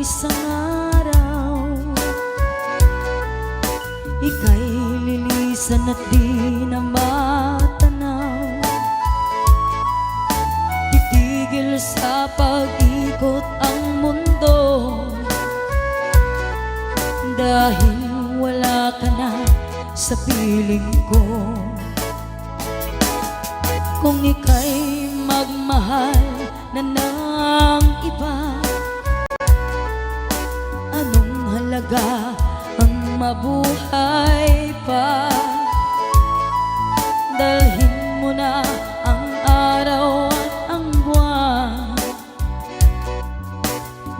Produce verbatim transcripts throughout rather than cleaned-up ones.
sangaraw. Ikay lilisan at di na matanaw. Titigil sa pag-ikot ang mundo. Dahil wala ka na sa piling ko. Kung ika'y magmahal na ng iba, anong halaga ang mabuhay pa? Dalhin mo na ang araw at ang buwan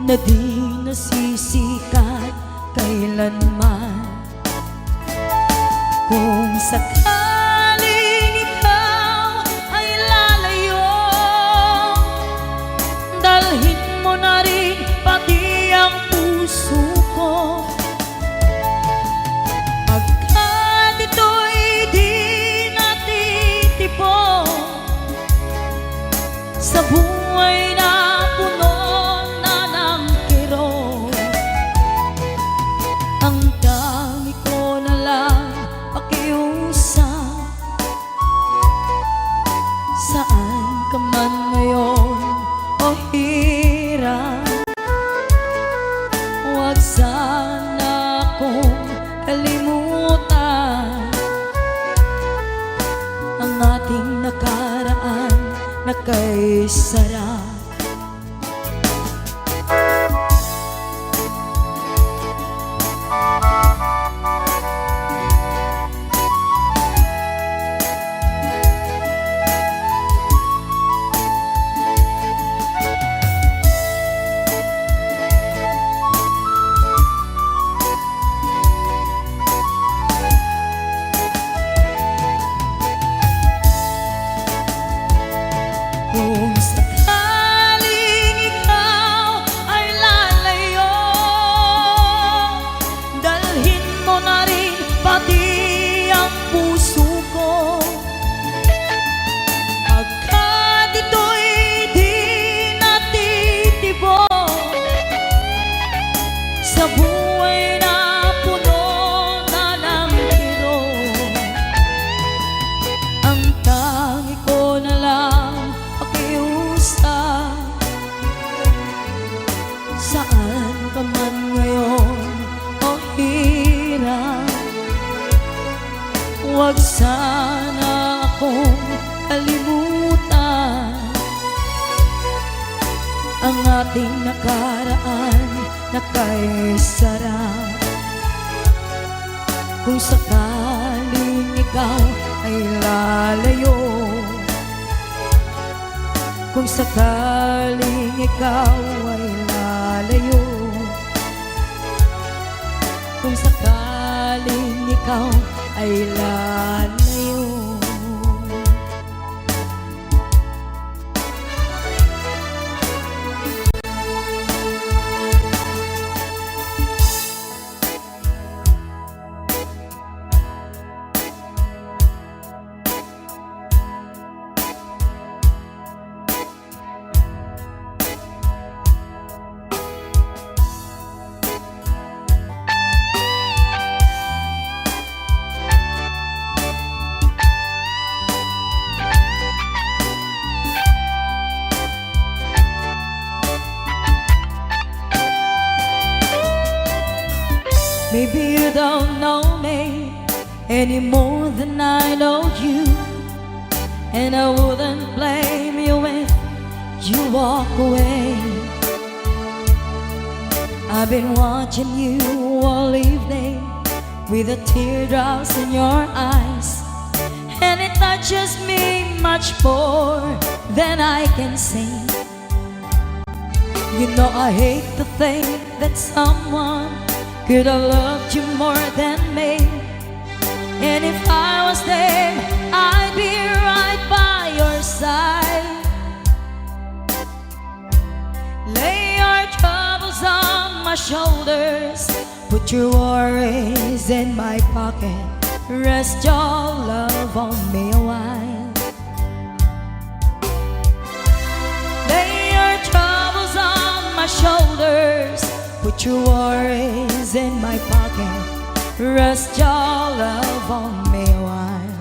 na di nasisikat kailanman. Kung sakaling ikaw ay lalayo, dalhin mo na rin pati ang puso ko. Pagkat ito'y di natitipon sa buhay na puno na ng kirot, ang tangi ko na lang pakiusap. Saan ka man ngayon, o hirang, huwag sana akong kalimutan. Ang ating nakaraan na kay sarap. Kung sakaling ikaw ay lalayo, dalhin mo na rin pati ang puso ko. Pagkat ito'y di natitibo sa buhay na puno na ng kirot, ang tangi ko na lang pakiusap. Saan ka man ngayon, o hirang, huwag sana akong kalimutan. Ang ating nakaraan na kay sarap. Kung sakaling ikaw ay lalayo, kung sakaling ikaw ay lalayo, kung sakaling ikaw ay lalayo. Maybe you don't know me any more than I know you, and I wouldn't blame you if you walk away. I've been watching you all evening with the teardrops in your eyes, and it touches me much more than I can say. You know I hate to think that someone could have loved you more than me. And if I was there, I'd be right by your side. Lay your troubles on my shoulders, put your worries in my pocket. Rest your love on me a while. Lay your troubles on my shoulders, Put your worries in my pocket. Rest your love on me a while.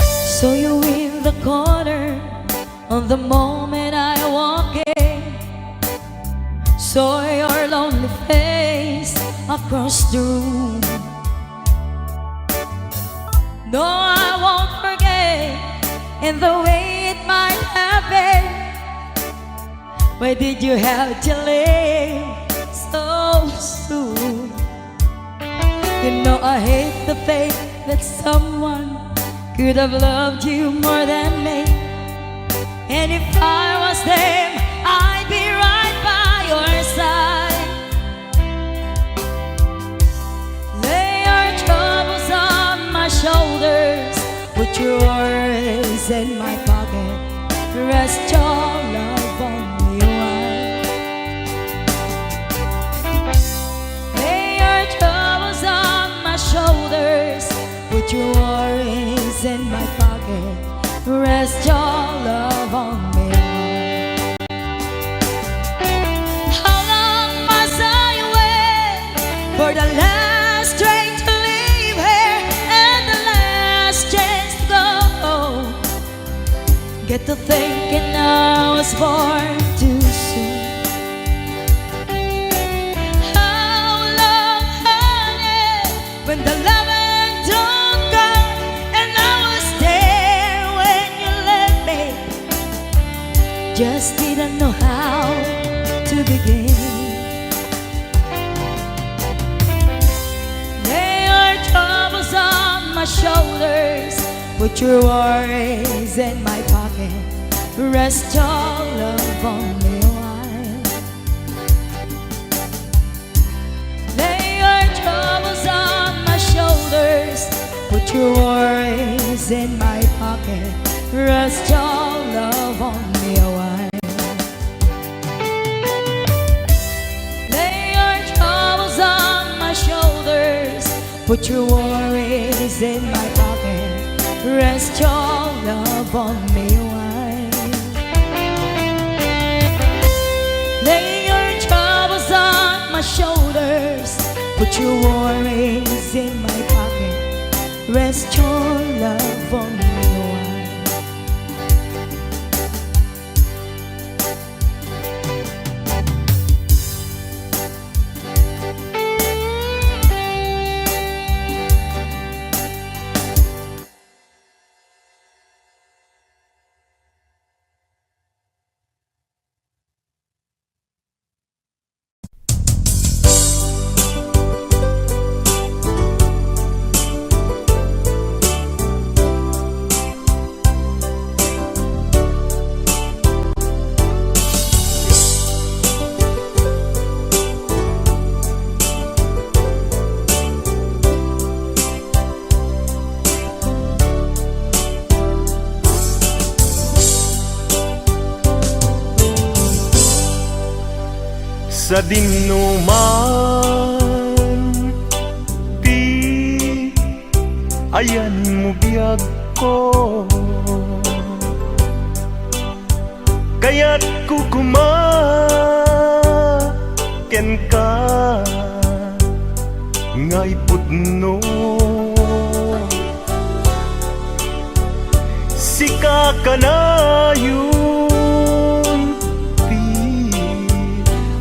Saw you in the corner on the moment I walk in. Saw your lonely face across the room. No, I won't forget in the way it might happen. Why did you have to leave so soon? You know I hate to think that someone could have loved you more than me. And if I was them, I'd be right by your side. Lay your troubles on my shoulders, put your worries in my pocket. Rest your love on me a while. Lay your troubles on my shoulders, put your worries in my pocket. Rest your love on me a while. How long must I wait for the last train to leave here and the last chance to go home? Get to thinking I was born too soon. How long, honey, when the loving don't come, and I was there when you left me. Just didn't know how to begin. Lay your troubles on my shoulders, put your worries in my pocket. Rest your love on me a while. Lay your troubles on my shoulders, put your worries in my pocket. Rest your love on me a while. Lay your troubles on my shoulders, put your worries in my pocket. Rest your love on me a while. Lay your troubles on my shoulders, put your worries in my pocket. Rest your love on me a while. Sadinoman ti ayanmo biagko, kayatko koma kenka nga ipudno. Sika kanayon ti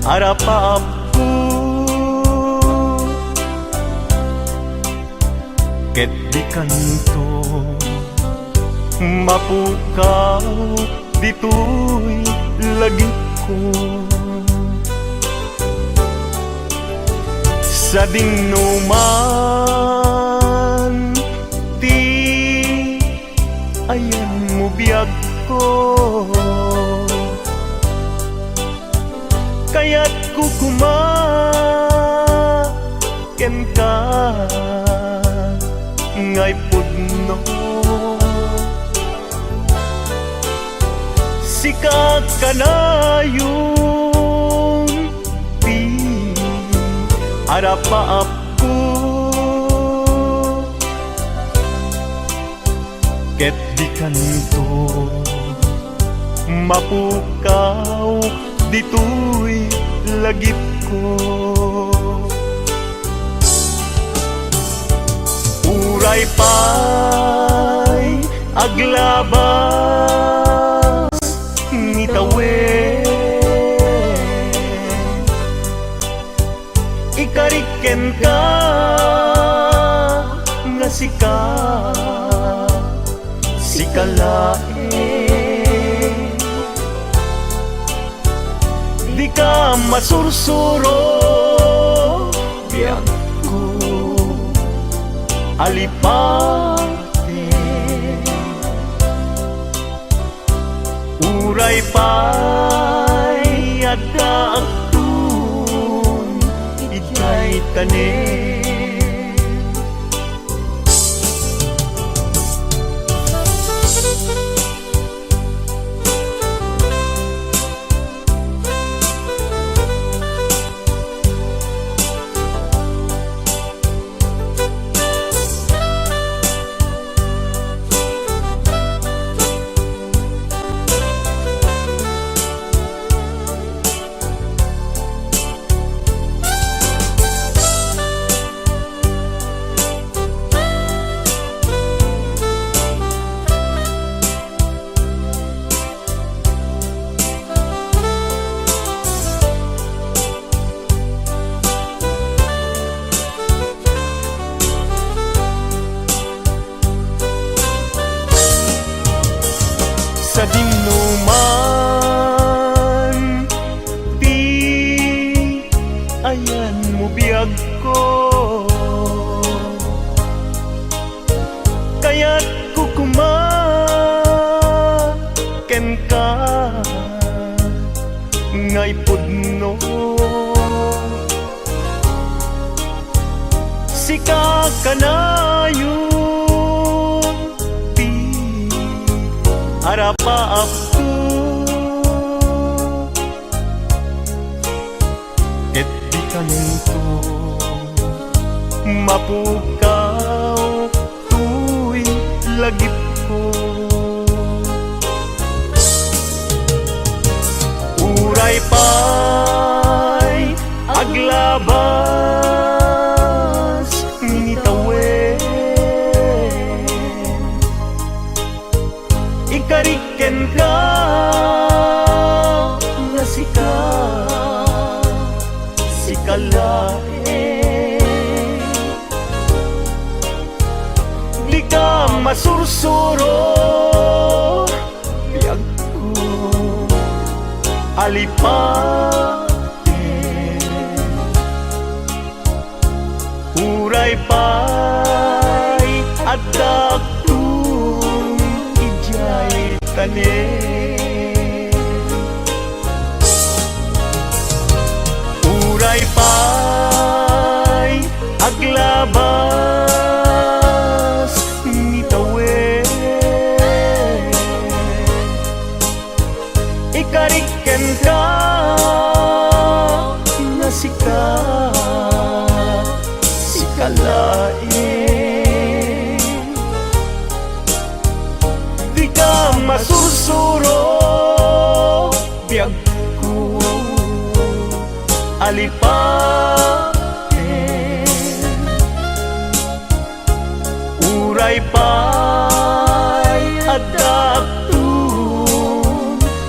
arapaapko, ket dikanto mapukaw ditoy lagipko. Sadinoman ti ayanmo biagko, kayatko koma kenka nga ipudno. Sika kanayon ti Arapaapko, ket dikanto mapukaw ditoy lagipko. Uray pay aglabas ni tawen, ikarik kenka nga sika, sika laeng. Dika masursuro, biagko, alipate. Uray pay addaakton idiay tanem. Sadinoman ti ayanmo, biagko, kayatko koma kenka nga ipudno. Sika kanayon ti arapaapko, ket dikanto mapukaw toy lagipko. Uray pay aglabas ni tawen, ikarik kenka nga sika, sika laeng. Dika masursuro, biagko, alipate. Uray pay addaakton idiay tanem. Uray pay aglabas ni tawen, ikarik kenka nga sika, sika laeng. Dika masursuro, biagko, alipate. Uray pay addaakton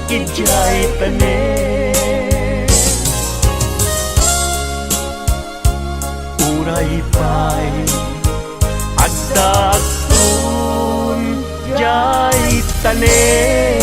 idiay tanem. Uray pay addaakton idiay tanem.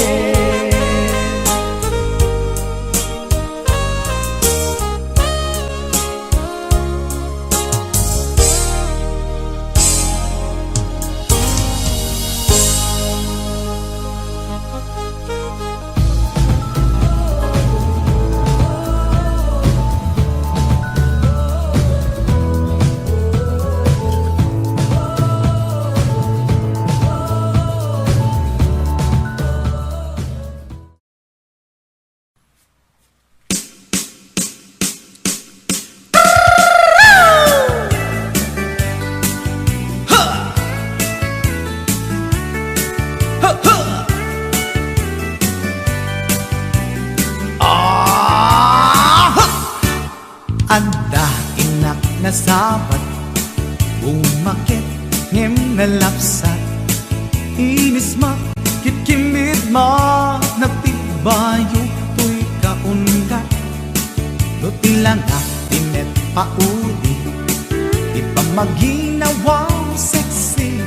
Adda innak nasabat, bumaket ngem nalapsat. Inismak, kitkimidmak, nagtibbayo toy kaunggat. No ti langak ti met pauli, ti pammaginawa sexy,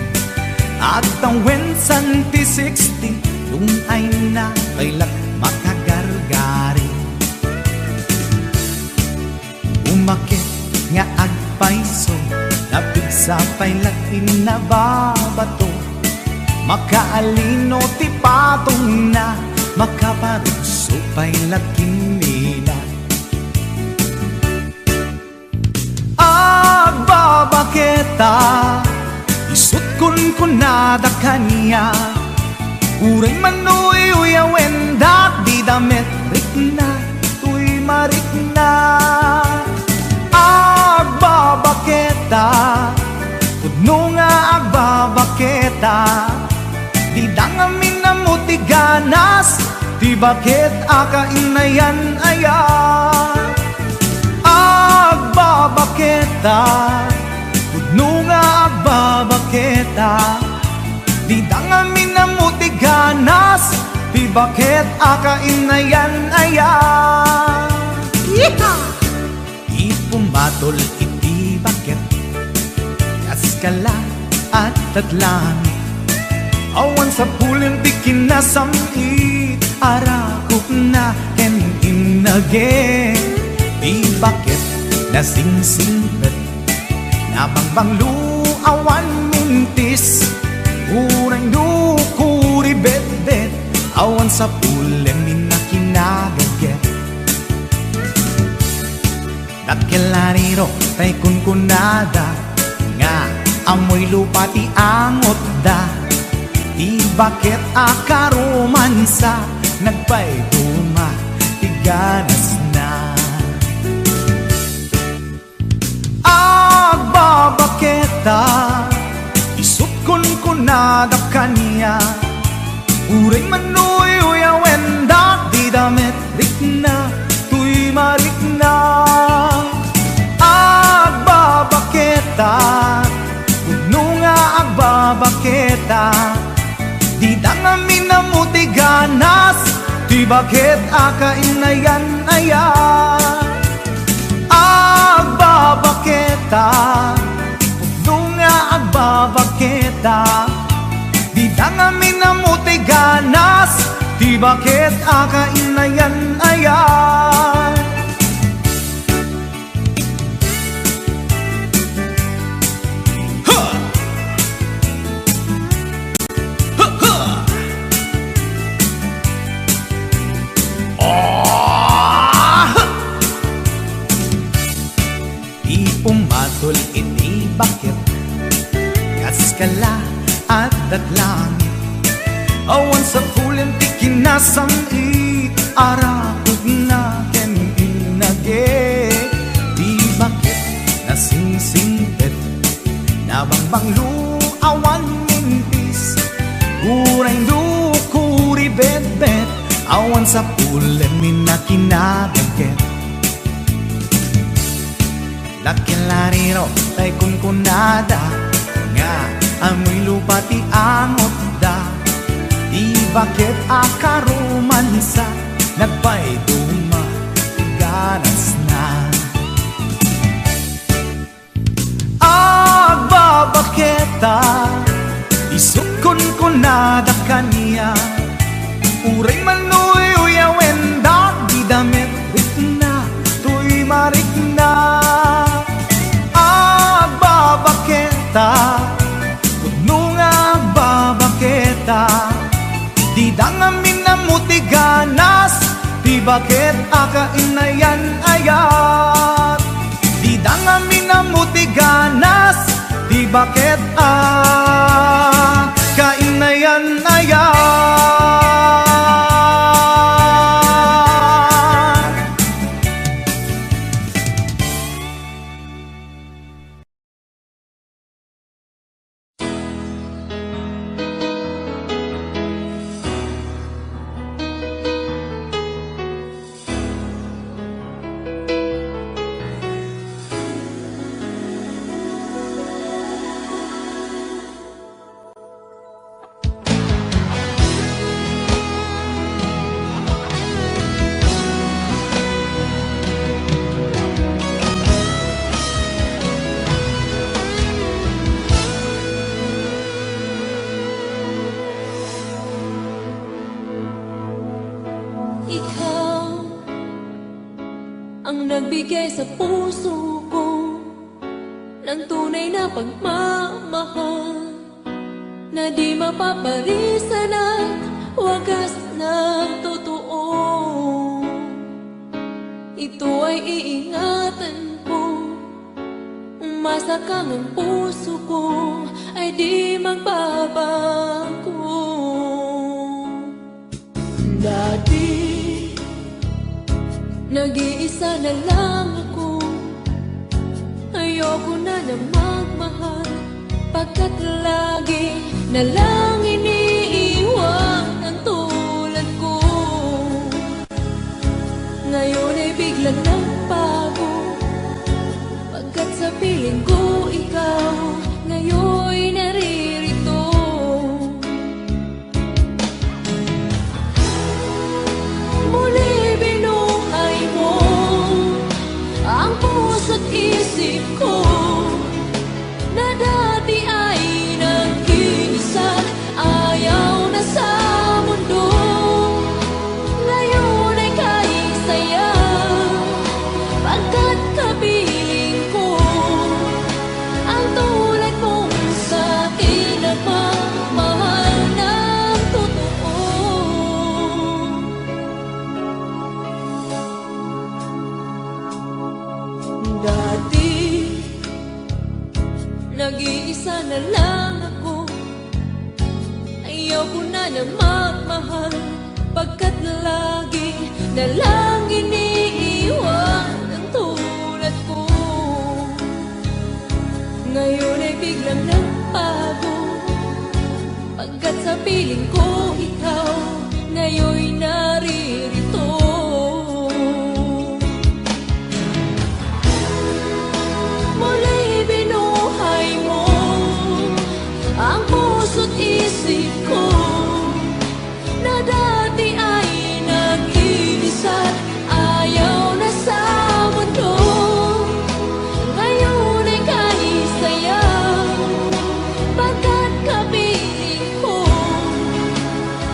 agtawen santi sixty, dungayna pay la makagargari. Bumaket nga agpayso, napigsa pay la ti nababato. Makaalino ti patongna, makaparugso pay la ti mina. Agbabaketa, isut' kunkunada kaniak. Uray man no uyawen da, dida met rikna toy marikna. Agbabaketa, pudno nga agbabaketa, dida ngamin ammo ti ganas, ti baket a kainayan aya. Agbabaketa, pudno nga agbabaketa, dida ngamin ammo ti ganas, ti baket a kainayan aya. Yeehaw! Ipumatol iti baket, kaskala, adda't langit. Awan sapulem ti kinasam-it, arakupna ken innage. Ti baket nasingsingpet, nabangbanglo, awan mintis. Uray no kuribetbet, awan sapulem inna kinagagget. Dakkel a riro tay kunkunada nga ammoy lupa ti angotda. Ti baket a karomansa, nagpayduma ti ganasna. Agbabaketa, isut' kunkunada kaniak. Uray man no uyawen da, dida met rikna toy marikna. Agbabaketa, pudno nga agbabaketa, dida ngamin ammo ti ganas, ti baket a kainayan aya. Agbabaketa, pudno nga agbabaketa, dida ngamin ammo ti ganas, ti baket a kainayan aya. Ha! Ha, ha! Ah! Ti pumatol iti baket, kaskala, adda't langit. Awan sapulem ti kinasam-it, arakupna ken innage. Ti baket nasingsingpet, nabangbanglo, awan mintis. Uray no kuribetbet, awan sapulem inna kinagagget. Dakkel a riro tay kunkunada nga ammoy lupa ti angotda. Ti baket a karomansa, nagpayduma ti ganasna. Agbabaketa, isut' kunkunada kaniak. Uray man no uyawen da, dida met rikna toy marikna. Agbabaketa, pudno nga agbabaketa, dida ngamin ammo ti ganas, ti baket a kainayan ayat. Dida ngamin ammo ti ganas, ti baket a kainayan ayat. Kaysa puso ko, ng tunay na pagmamahal na di mapaparisan at wagas na totoo. Ito ay iingatan ko, umasang ang puso ko ay di magbabago. Dati, nag-iisa na lang ako. Ayoko na na magmahal, pagkat lagi na lang iniiwan ang tulad ko. Ngayon ay biglang nagbago, pagkat sa piling ko ikaw ngayon naririto. Muli binuhay mo ang puso't isip ko na dati ay nag-iisa, ayaw na sa mundo. Ngayon ay kay saya, pagkat kapiling ko ang tulad mong sa akin nagmamahal ng totoo. Dati, nag-iisa na lang ako. Ayoko na na magmahal, pagkat lagi na lang iniiwan ang tulad ko. Ngayon ay biglang nagbago, pagkat sa piling ko ikaw ngayon naririto. Muli binuhay mo ang puso't isip ko na dati ay nag-iisa't ayaw na sa mundo. Ngayon ay kay saya, pagkat kapiling ko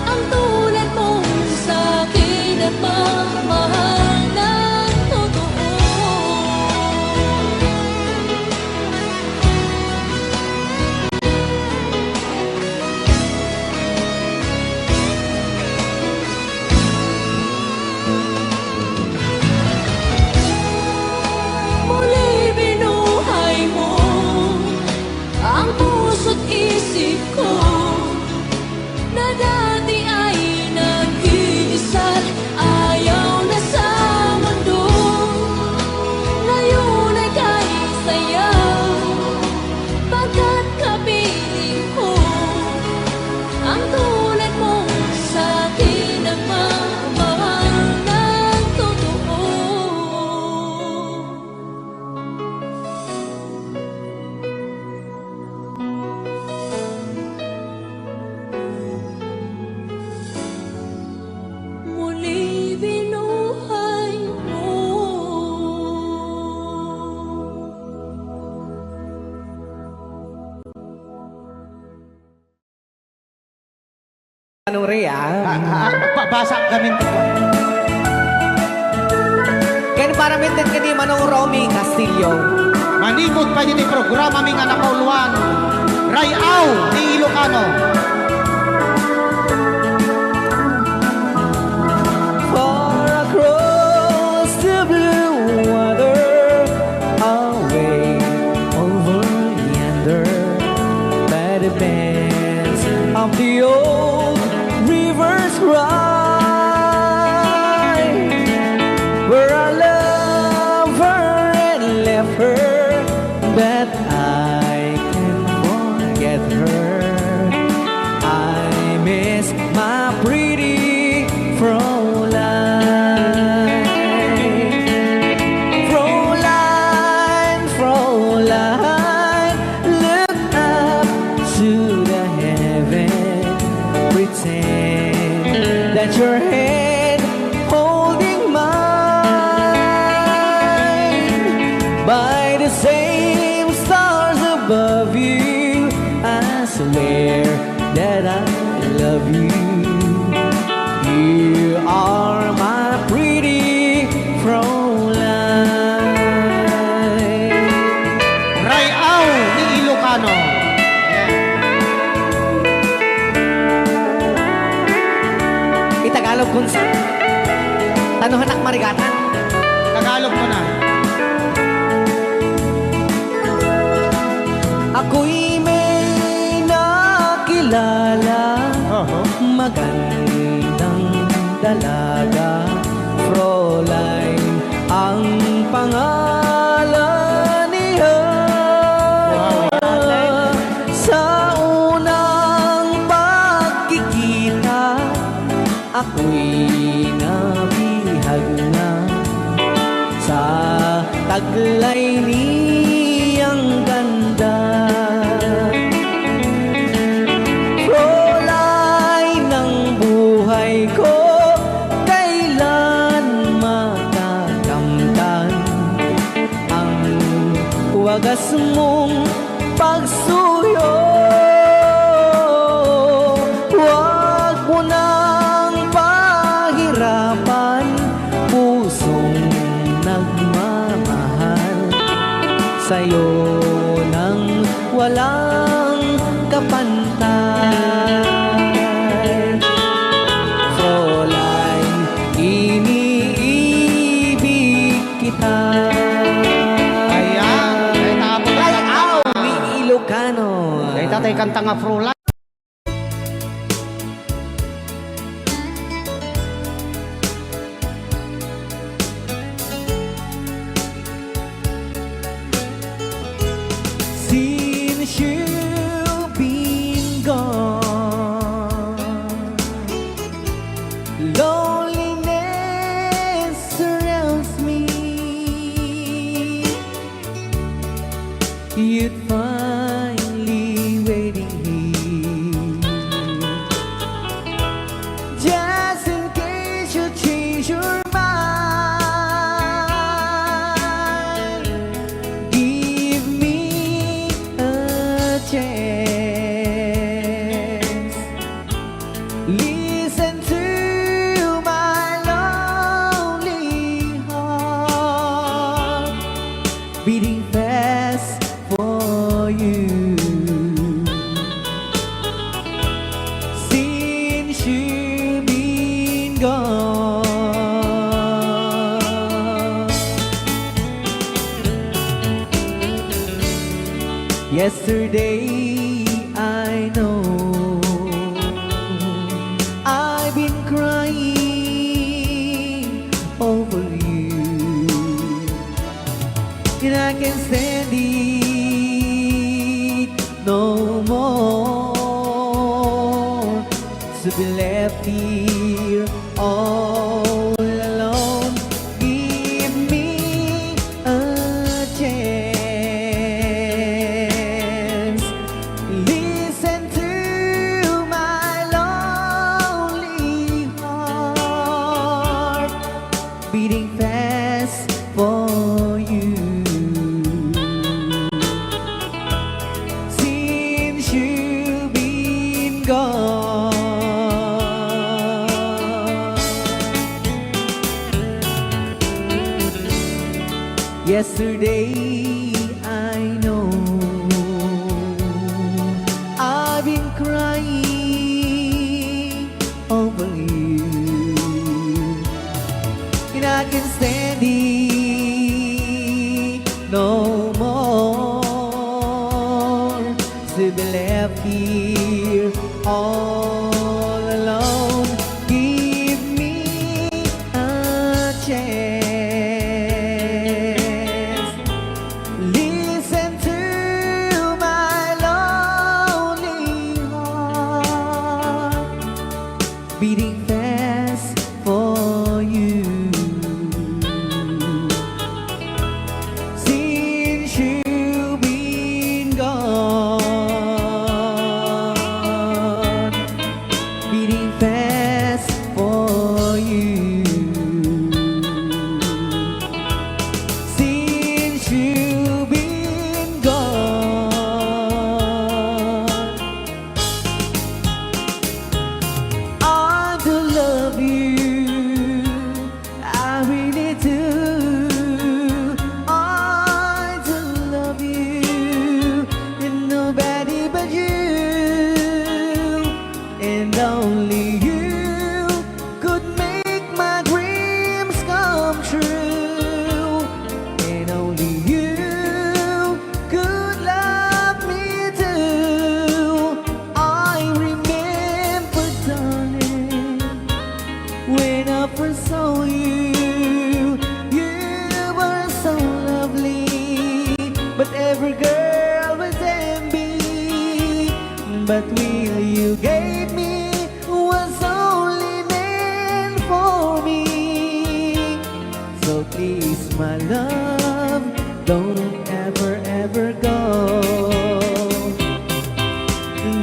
ang tulad mong sa akin nagmamahal ng totoo. Muli binuhay mo ang puso't isip ko na dati ay nag-iisa't ayaw na sa mundo. Ngayon ay kay saya, pagkat kapiling ko ang tulad mong sa akin nagmamahal ng totoo. Muli binuhay mo. Ano, Rhea? Ah, ah, ah, pa-, basa kami. Ken para mitted ken ni Manong Romy Castillo. Manipud pay ditoy programami nga napauluan, Ray-aw ti Ilocano. Far across the blue water, away over yonder, by the bends of the old river's right, where I love her and left her, but I can't forget her. I miss my pretty Fräulein. Fräulein, Fräulein, look up to the heaven. Pretend that your hand holding mine by the same stars above you. I swear that I love you. You are my pretty Fräulein. Ano, anak, marigatan? Tagalog mo na. Ako'y may nakilala, Oho. magandang dalaga, Fräulein ang pangalan niya. Wow. Sa unang pagkikita, ako'y nabihag na sa taglay niyang ganda. Fräulein ng buhay ko, kailan makakamtan ang wagas mong pagsuyo? Huwag mo nang pahirapan, pusong nagmamahal sa'yo nang walang kapantay. Fräulein, iniibig kita. Ayan. Ay, tapos Ay, kanta. Aw, mi Ilocano. Ay, tatay kanta nga Fräulein. Since you've been gone, loneliness surrounds me. You'd find me waiting here. Just in case you change your mind, give me a chance. Listen to my lonely heart beating fast for you. Since you've been gone, yesterday I know I've been crying over you, and I can't stand it no more to be left here all alone. Give me a chance. Listen to my lonely heart beating fast for you. Since you've been gone, yesterday I know I've been crying over you, and I can't stand it no more to be left here all alone. Give me a chance. Listen to my lonely heart beating fast for you. Since you've been gone, But will you gave me was only meant for me. So please, my love, don't ever, ever go.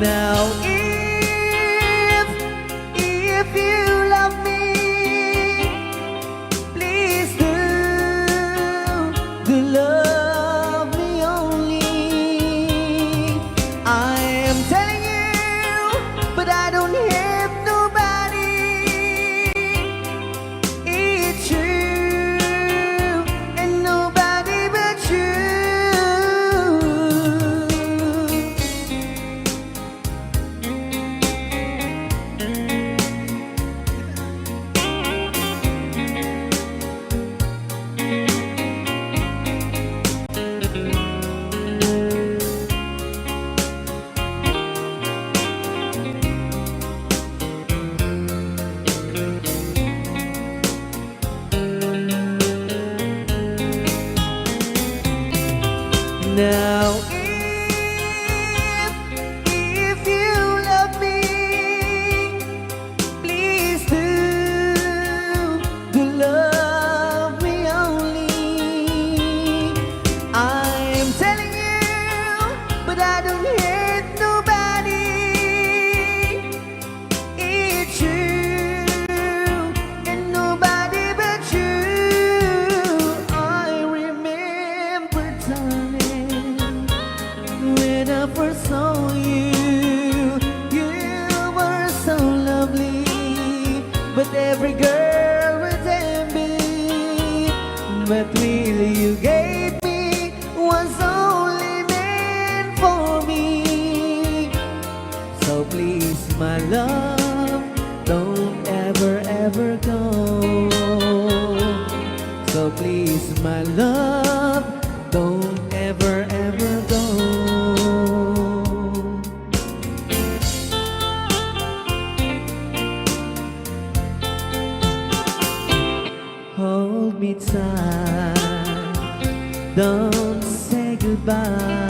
Now, if, if you love me, please do, do love me only. I am telling you, but I don't have nobody. It's you and nobody but you. Now, if, if you love me, please do, do love me only. I am telling you, but I don't hate nobody. It's you and nobody but you. I remember, darling, when I first saw you, you were so lovely, but every girl would envy. But really, you gave me was only meant for me. So please, my love, don't ever, ever go. So please, my love, don't ever, ever go. Hold me tight, don't say goodbye.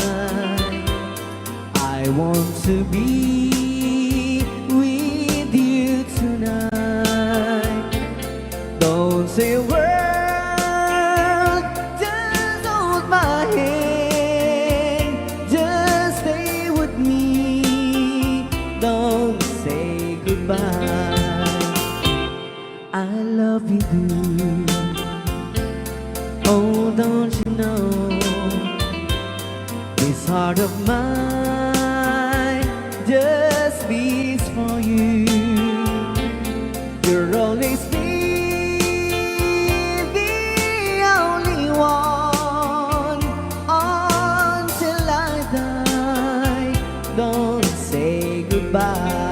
I want to be with you tonight. Don't say a word, just hold my hand, just stay with me. Don't say goodbye. I love you, do. Oh, don't you know this heart of mine just beats for you? You'll always be the only one until I die. Don't say goodbye.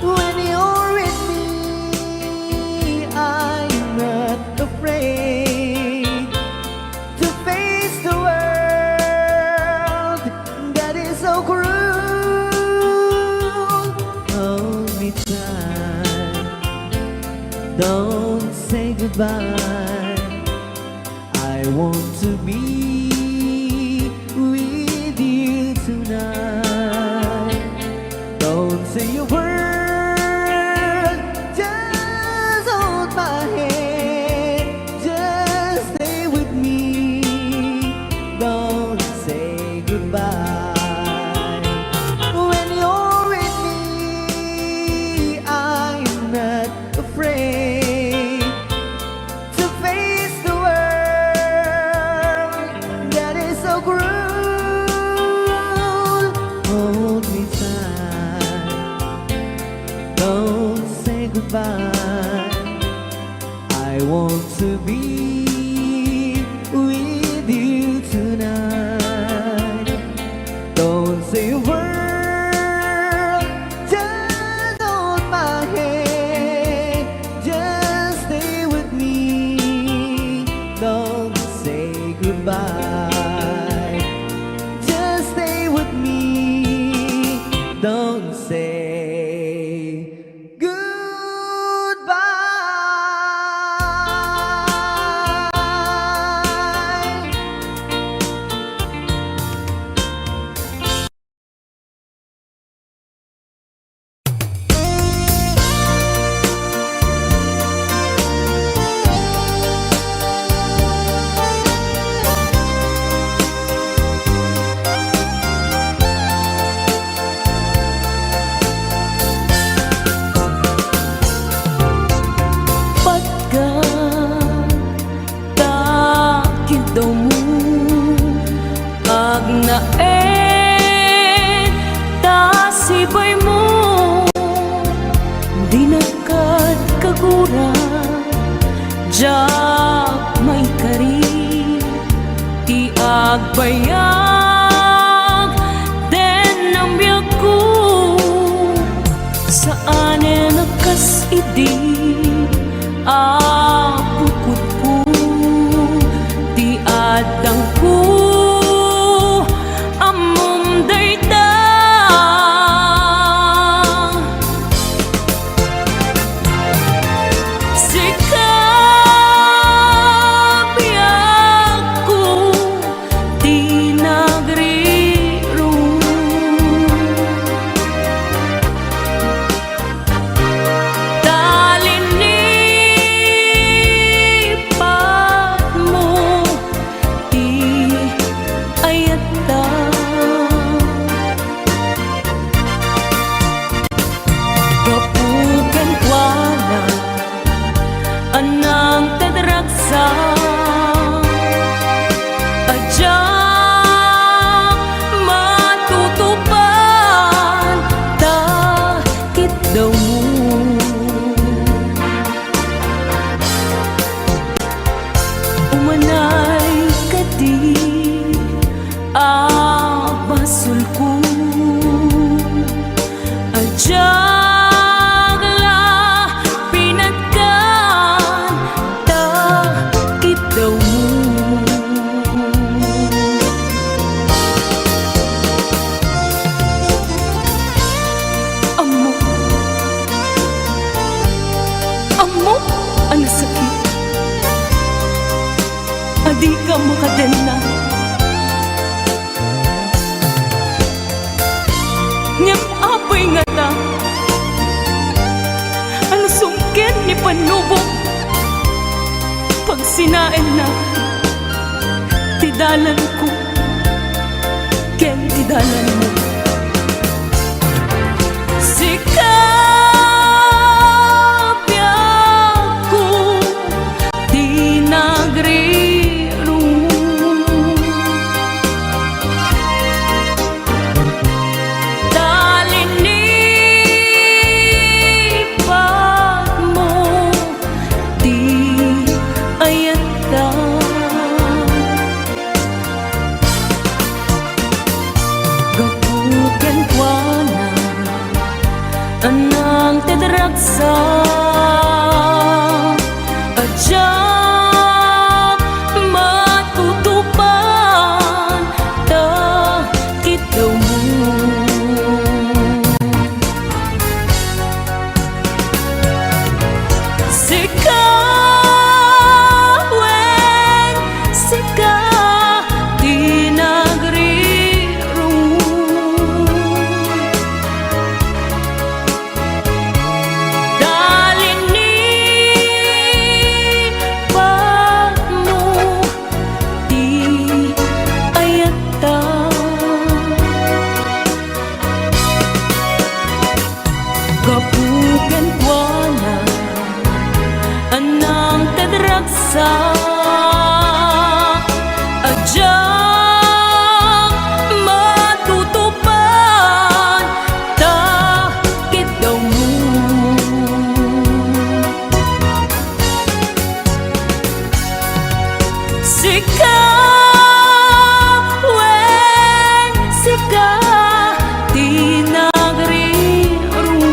When you're with me, I'm not afraid to face the world that is so cruel. Hold me tight, don't say goodbye. I want to be with you tonight. Don't say a word, just hold my hand, just stay with me. Don't say goodbye. When you're with me, I'm not afraid to face the world that is so cruel. Hold me tight, don't say goodbye. I want to be with you tonight. Don't say a word, just hold my hand, just stay with me. Don't say goodbye, just stay with me. Don't say goodbye. Agbayag den biagko, saanen a kas idi a pukotko ti addangko, ammom dayta. Sika, biagko, ti nagrirong. Ta linipatmo ti ayatta. Gapu kenkuana, a nangted ragsak, a diak matutupan ta kitdawmo. Umanay kadi a basolko, a diak la pinatgan ta kitdawmo. Ammok, ammok a nasakit a dika makadenna. Ngem apay ngata a nasumken ni Pannubok, pagsinaenna ti dalanko ken ti dalanmo. Sika, biagko, ti nagrirong. Ta linipatmo ti ayatta. Gapu kenkuana, a nangted ragsak, a diak matutupan ta kitdawmo. Sika, wen, sika ti nagrirong. Ta linipatmo ti ayatta. Gapu kenkuana, a nangted ragsak, a diak matutupan ta kitdawmo. Sika, wen, sika ti nagrirong.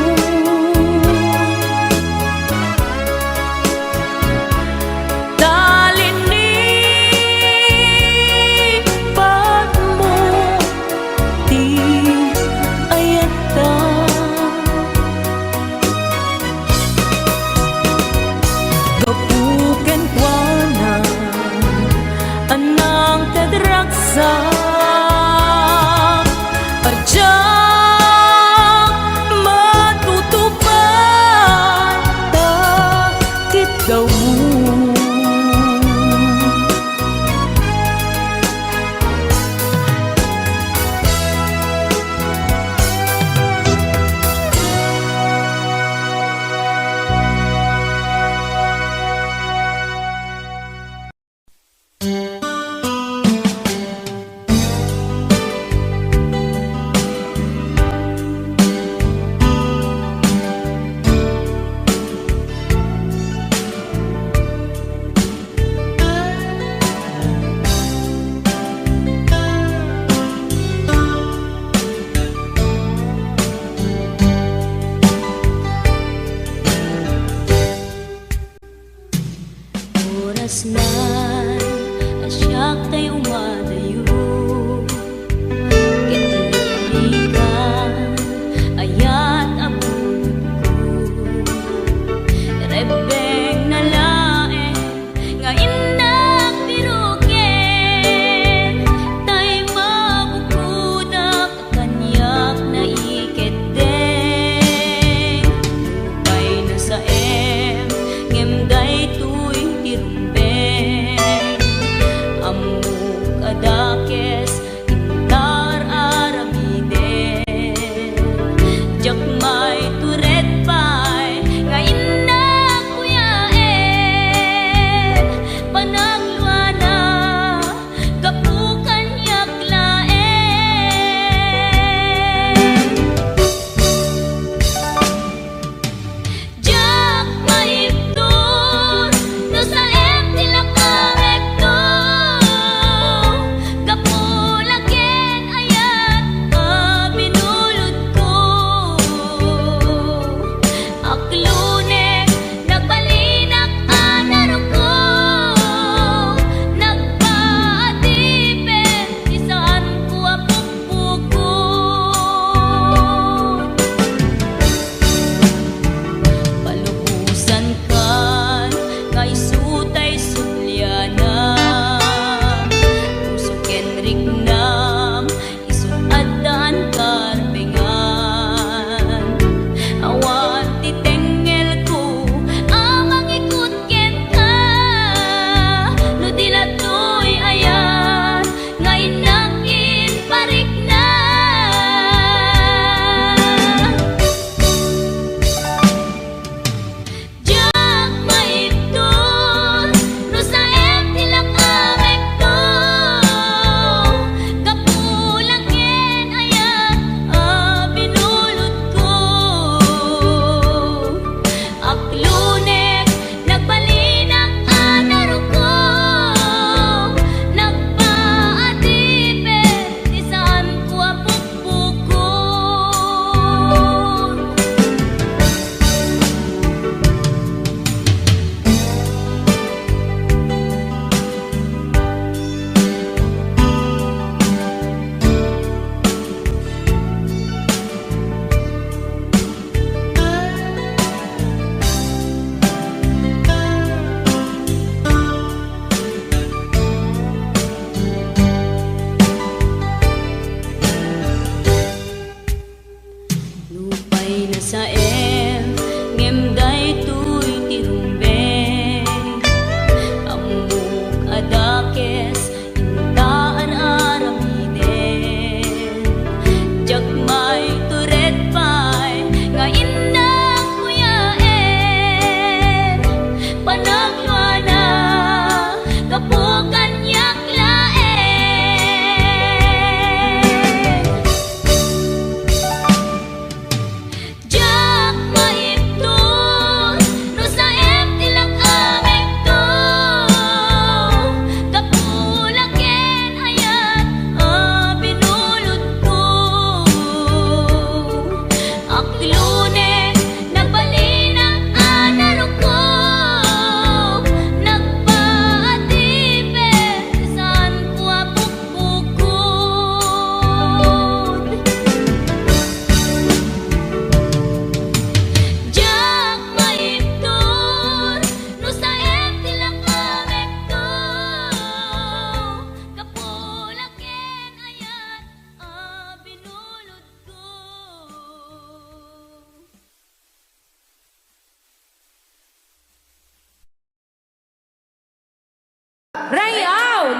Ta linipatmo ti ayatta. Gapu kenkuana, a nangted ragsak, a diak matutupan ta kitdawmo.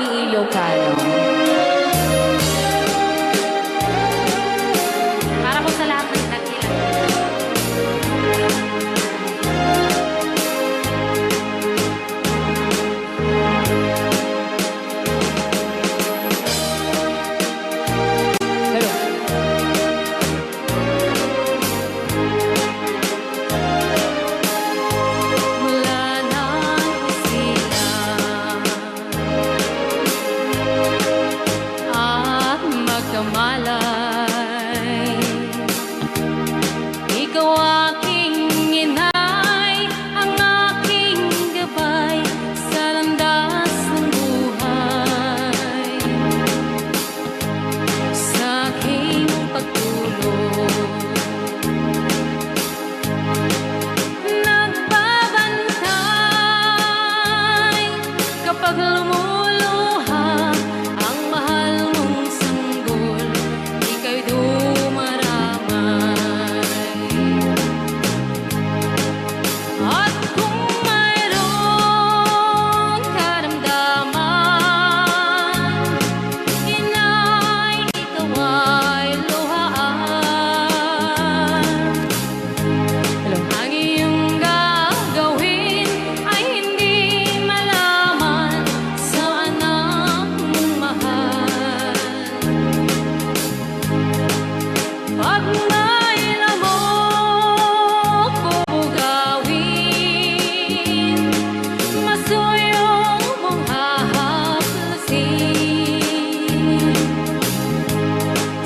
ni Ilocano. Para po sa lahat ng nagkilala. Hello. Mula nang isilang at magkamalay, ikaw aking inay, ang aking gabay sa landas ng buhay. Sa aking pagtulog, nagbabantay kapag lumuluha ang mahal mong sanggol, ika'y dumaramay. At kung mayroong karamdaman, inay, ikaw ay luhaan. Hello. Ang iyong gagawin ay hindi malaman sa anak mong mahal. Pag may lamok o bugawin, masuyong mong hahaplusin.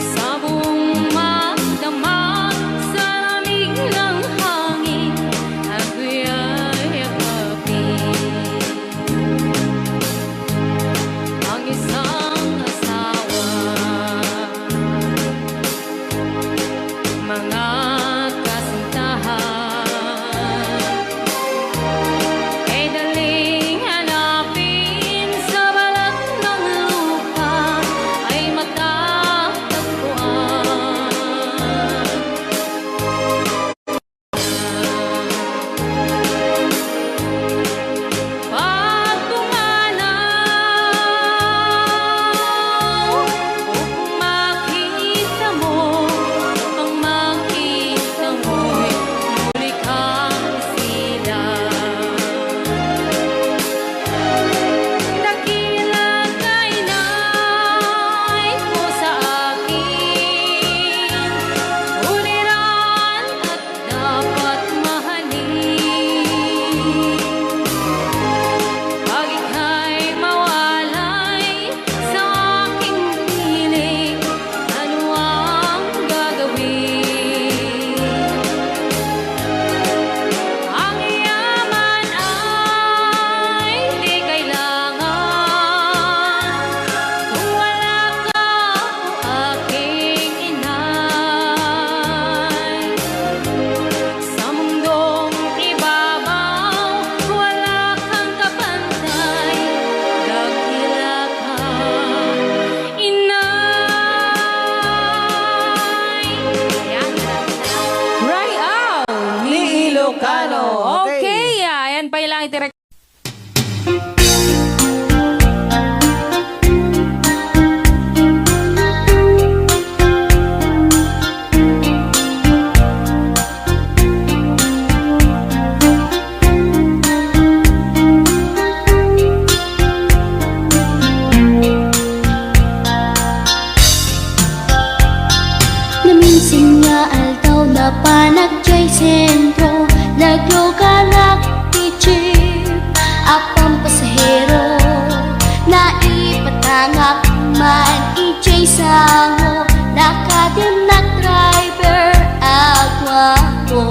Sa buong magdamag, sa lamig ng hangin, ako'y yakapin ang isang asawa. Mga kasintahan, e daling hanapin sa balat ng lupa ay matatagpuan. Pagpumanaw, upang makita mo, upang makita mo'y muli kang silang. Dakila ka, inay, ko sa akin, uliran at dapat mahalin. Pag ika'y mawalay sa aking piling, ano ang gagawin? Ang yaman ay di kailangan kung wala ka, o aking inay. Sa mundong ibabaw, wala kang kapantay, dakila ka, inay. Yan. Ryan Ilocano. Okay. Okay, ayan pa lang iti Naminsan nga aldaw, napanak jay sentro, naglugarak ti jeep a pampasahero. Naipatangak man idiay sango, nakadimnak driver a guapo.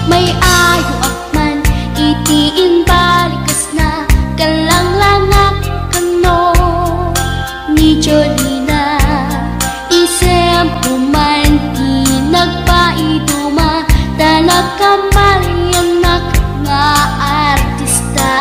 May ayoak man iti imbalikas na, kallanglangak kano ni Jolina. Isem ko man ti nagpaiduma, ta nagkamaliannak nga artista.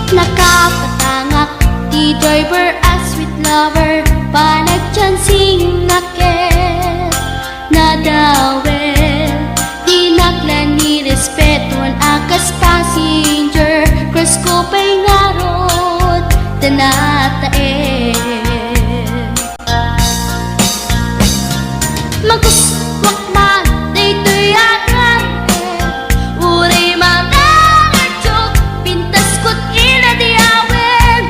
Nakapatangak ti driver a sweet lover, panagchancing na ket nadawel. Dinak la ni respeton a kas passenger, crush ko pay ngarud ta nataen. Magustuak man daytoy a driver, uray manangadyo, pintas ket inadiawen.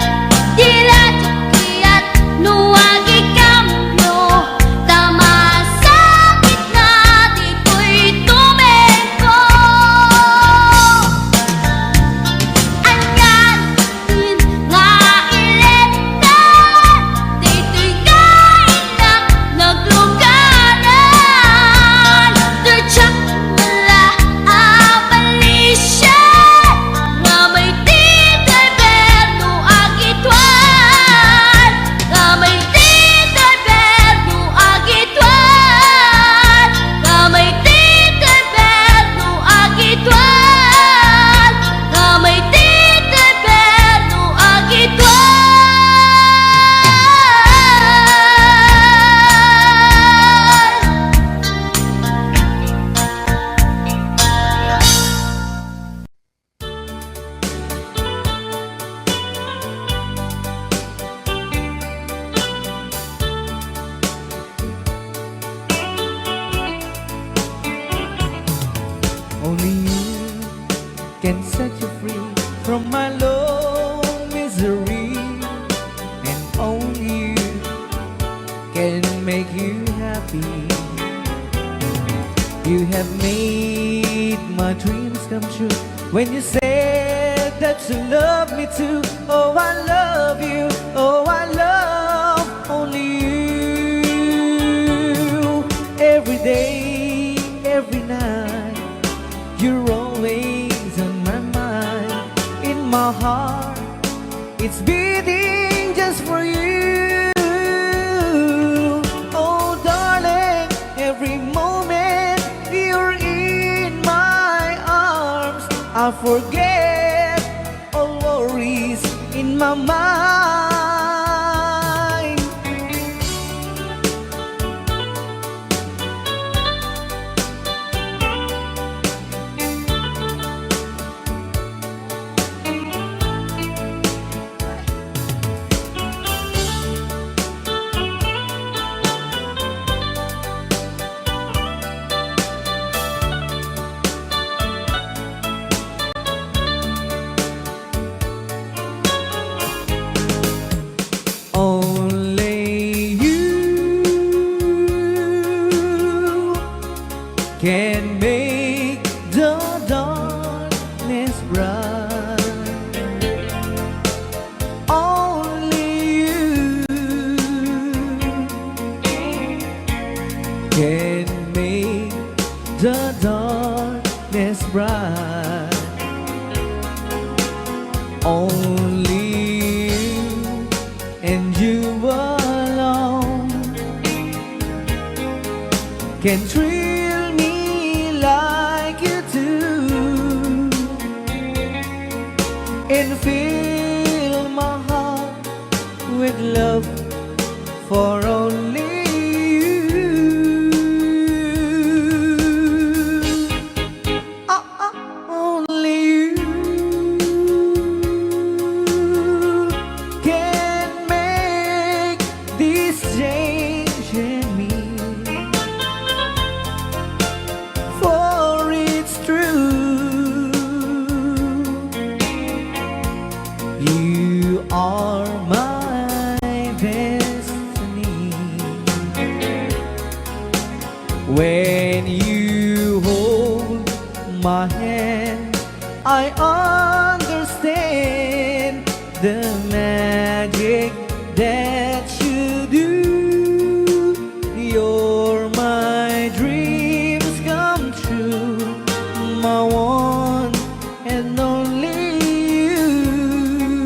Di la diak kayat no agikambio, ta masakit na ditoy tumengko. Anian nga iletan, daytoy nga innak nagluganan. Diak la a malisia, nga may ti driver no agituan, nga may ti driver no agituan, nga may ti driver no agituan, nga may ti driver no agituan. Only you can set you free from my long misery, and only you can make you happy. You have made my dreams come true when you said that you love me too. Oh, I love you. Oh, I love only you. Every day, every night, you're always on my mind. In my heart, it's beating just for you. Oh, darling, every moment you're in my arms, I forget all worries in my mind. Only you can make the darkness bright. Only you can make the darkness bright. Only you and you alone can thrill me like you do and fill my heart with love for only you. Ah, ah, only you can make this change in me. For it's true, you are my destiny. When you hold my hand, I understand the magic that you do. You're my dreams come true, my one and only you.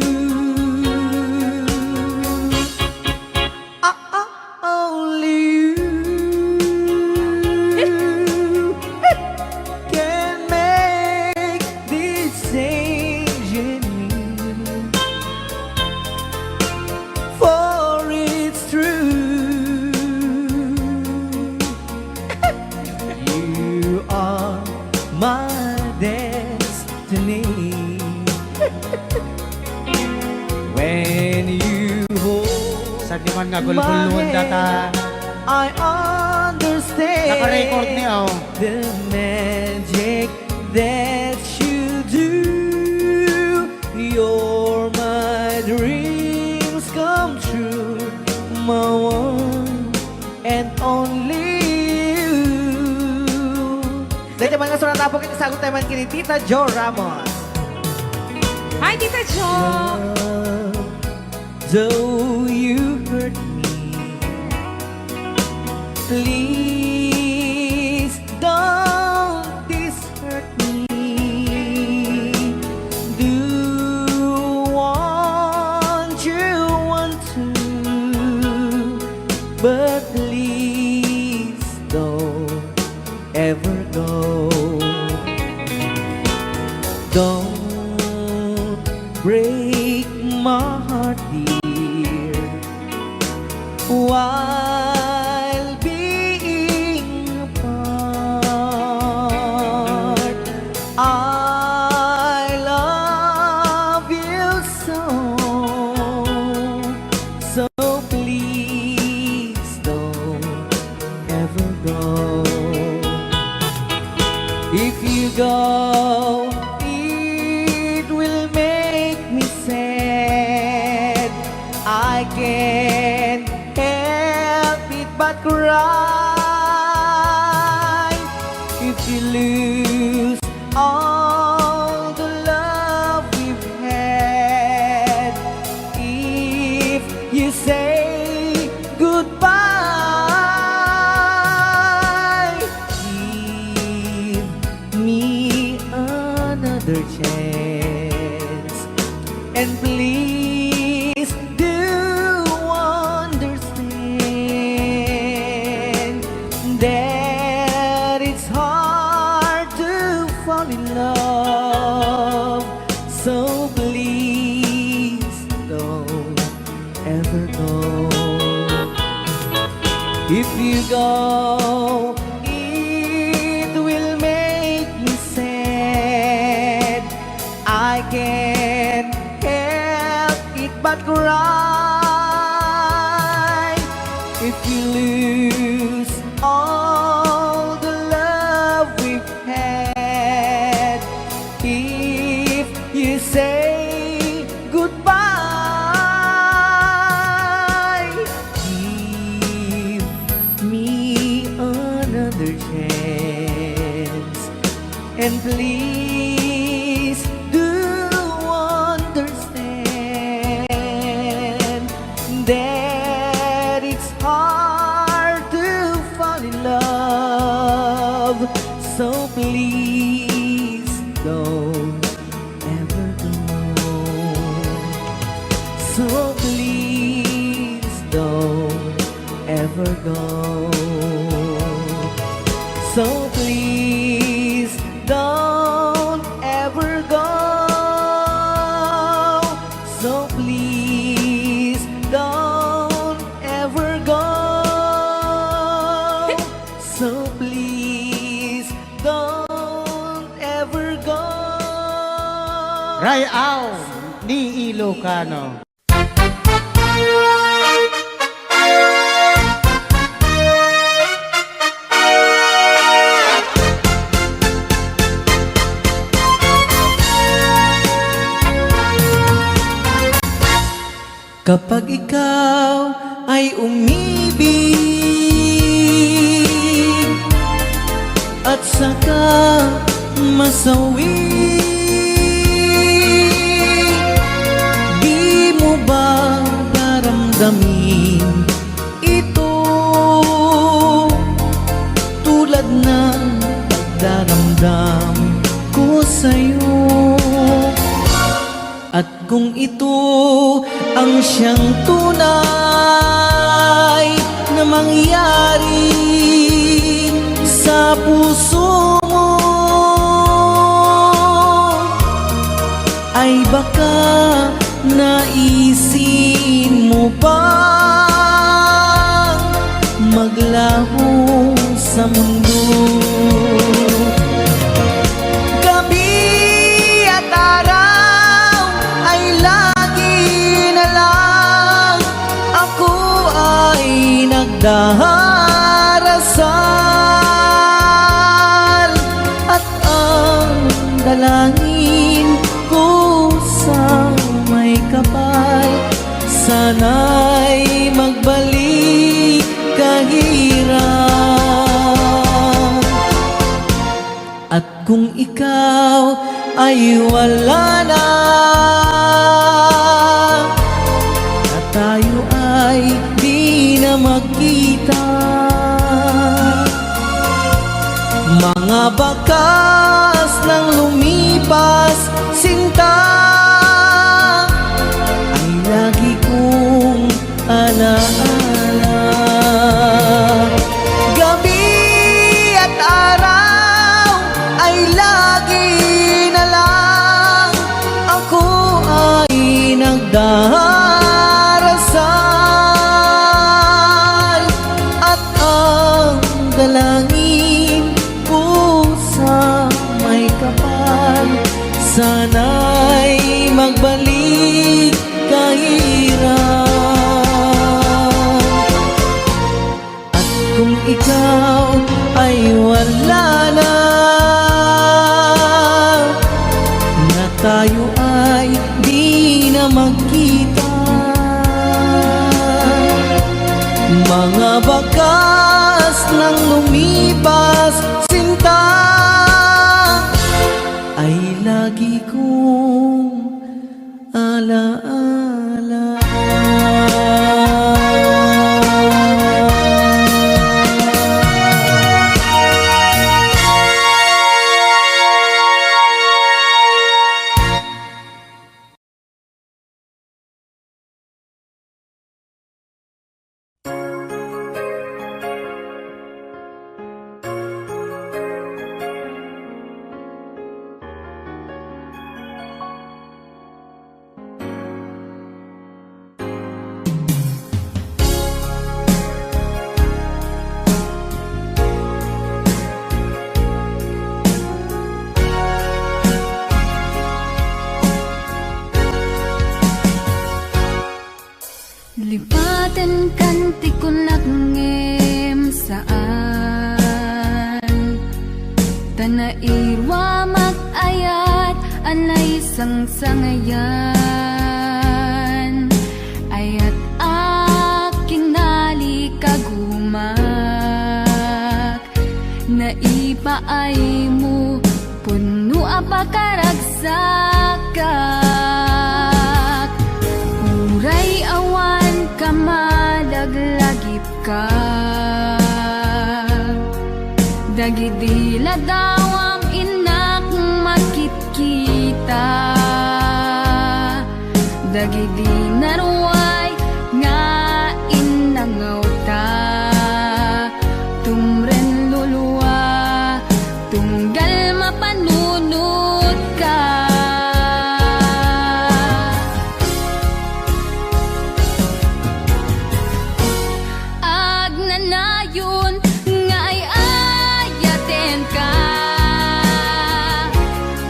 Ah, ah, only you can make this change in me. Di man nga gulguloen data. I understand. Naka-record ni, oh. The magic that you do. You're my dreams come true. My one and only you. Dahil naman nga surat na po, kita sagot naman kini Tita Jo Ramos. Hi, Tita Jo! Though you hurt me, please don't desert me. Do what you want to, but please don't ever go. Don't break my heart, dear, while being apart. I love you so, so please don't ever go. If you go, it will make me sad. I can't help it but cry. If you lose all the love we've had, if you say goodbye, give me another chance. And please do understand that it's hard to fall in love. So please don't ever go. If you go, it will make me sad. I can't help it but cry. If you lose all the love we've had, if you say goodbye, give me another chance. And please do understand that it's hard to fall in love. So please don't ever go. So please don't ever go. So please don't ever go. So please don't ever go. So please don't ever go. Ray-aw ni Ilocano. Kapag ikaw ay umibig at saka masawi, di mo ba daramdamin ito tulad ng pagdaramdam ko sa'yo? At kung ito ang siyang tunay na mangyari sa puso mo, ay baka naisin mo pang maglaho sa mundo. Gabi at araw ay lagi na lang ako Sana'y magbalik ka ira. At kung ikaw ay wala na, na tayo ay di na magkita. Mga bakas ng lumipas, sinta, ay lagi kong alaala. Gabi at araw ay lagi na lang ako ay nagdarasal, at ang dalangin ko sa may kapal, sana'y magbalik ka ira. At kung ikaw ay wala na, na tayo ay di na magkita, mga bakas ng lumipas, sinta, ay lagi kong alaala. Lipatenkan ti kunak ngem saan, ta nairuamak ayat a naisangsangayan. Ayat a kinalikagumak, naipaaymo, pudno a pakaragsakak. Uray awan ka, malaglagipka. Dagidi ladawam innak makitkita. Dagidi naruay nga innangawta, tumren lulua, tunggal mapanunotka. Agnanayon nga ay-ayatenka,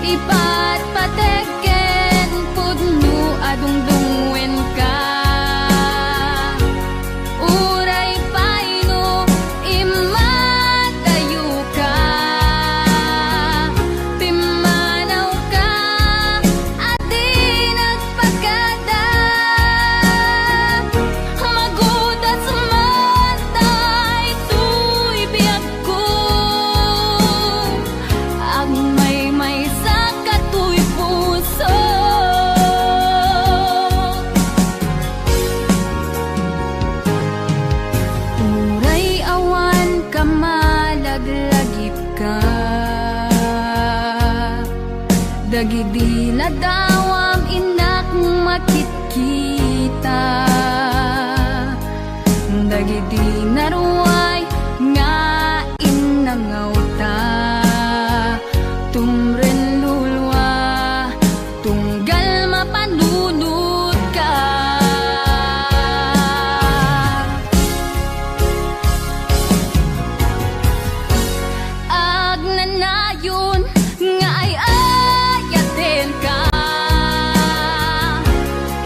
ipatpatek ken pudno a dungdungenka. Uray pay no immadayoka, pimmanawka a di nagpakada. Magudas man daytoy biag ko, agmaymaysa ka toy puso. Uray awan ka, malaglagipka. Dagidi ladawam innak makitkita. Dagidi naruay nga innangawta, tumren lulua, tunggal mapanunotka. Agnanayon nga ay-ayatenka,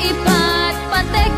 ipatpatek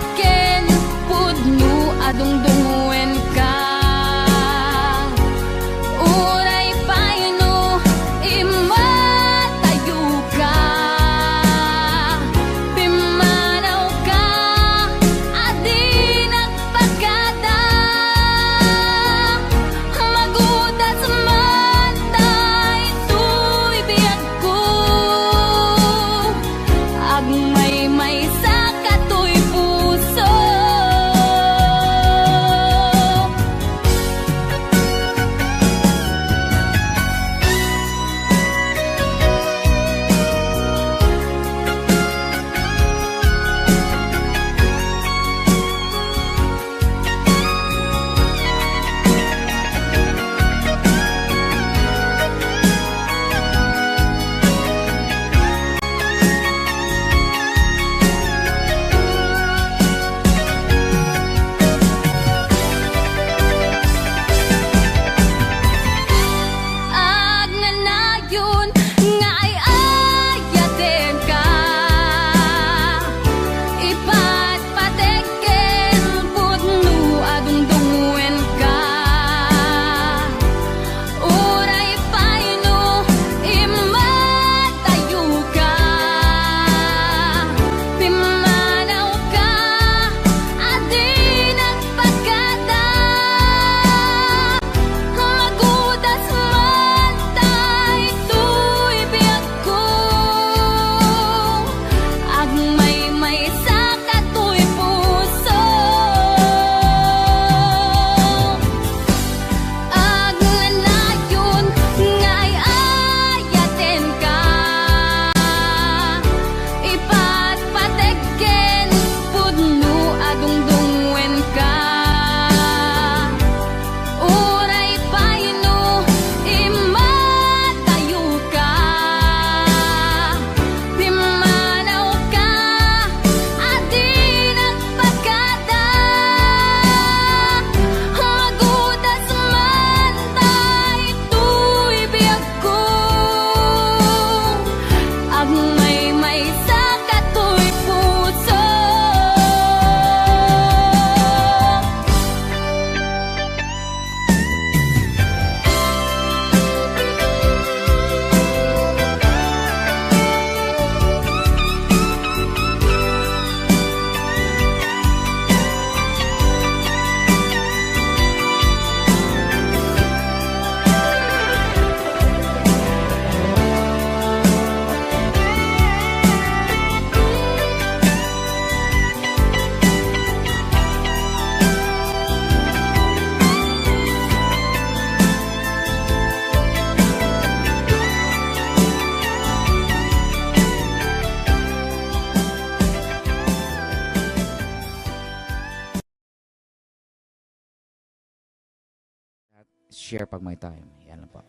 share pag may time. Yan lang po.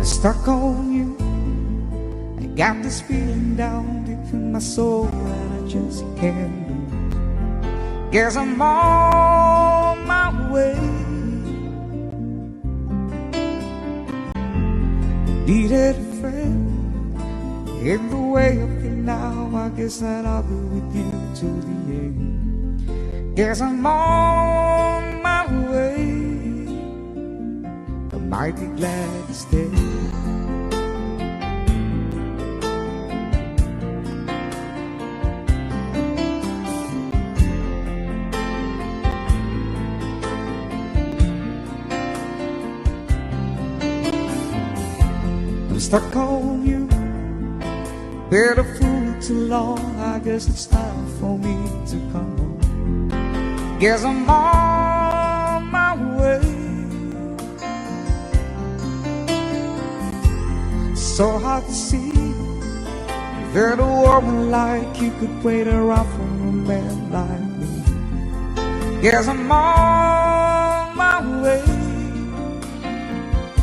Stuck on you. I got this feeling down deep in my soul that I just can't lose. Guess I'm on my way. Needed a friend. In the way I feel now, I guess that I'll be with you till the end. Guess I'm on my way. I might be glad to stay. I'm stuck on you. Been a fool too long. I guess it's time for me to come home. Guess I'm on my way. So hard to see that a woman like you could wait around for a man like me. Guess I'm on my way.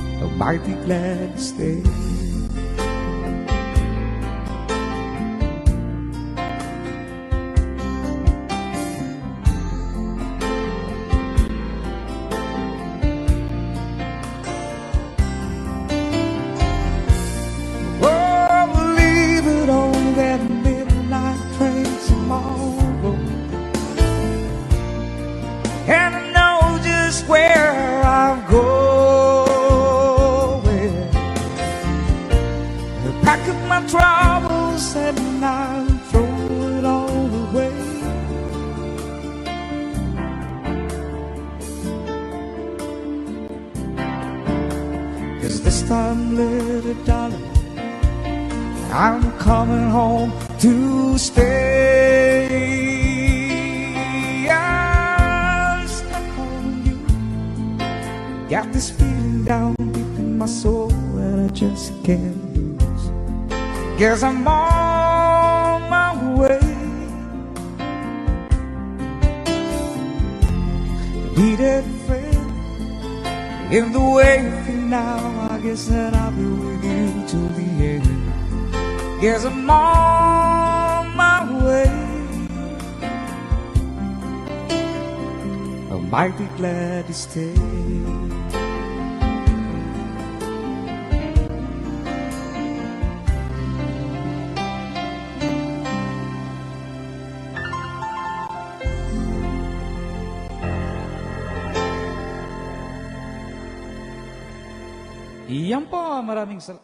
I might be glad to stay. Oh, leave it on that midnight train tomorrow. And I know just where I'm going. Pack up my troubles and I'll throw it all away. 'Cause this time, little darling, I'm coming home to stay. I'm stuck on you. Got this feeling down deep in my soul that I just can't lose. Guess I'm on my way. Needed a friend. In the way I feel now, I guess that I'll be with you till the end. Guess I'm on my way. I might be glad to stay. Iyan po, maraming sal-